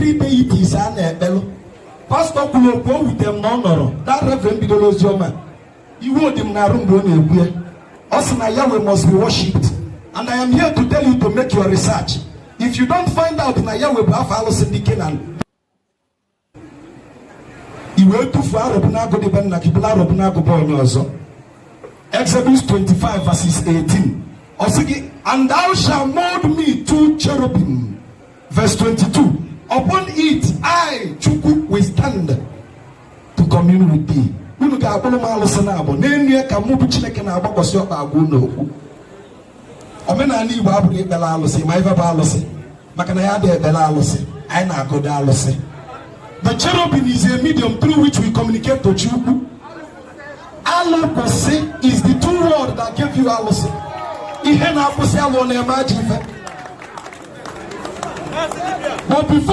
three deities a na-ekpelụ. Pastọ kwuru okwu, o wute m na ọ nọrọ. That reverend bidoro ozi ọma, iwe odi m na-arụ mgbe ọ na-ekwu ya. Ọ sị na Yahweh must be worshipped, and I am here to tell you to make your research. If you don't find out na Yahweh bụ afọ alụsị ndị Kenan, i wee tufuo arọbụnagụ dị be nna gị, bụla arọbụnagụ bụ onye ọzọ. Exodus 25 verses 18, ọ sị gị, "And thou shalt mold me two cherubim." Verse 22, "Upon it I, Chukwu, will stand to commune with thee." Unu ga-akpụrụ m alụsị na abụ n'enu ya ka mụ bụ Chineke na-agbakwasị ọkpa agwa unu okwu. Omenala Igbo abụrụ ikpere alụsị, ma ife bụ alụsị, maka na ya adịghị ekpere alụsị, anyị na-agọdo alụsị. The cherubim is a medium through which we communicate to Chukwu. Alụkwụsị is the two word that gave you alụsị. Ihe na-akwụsị alụ na-eme ajọ ife. But before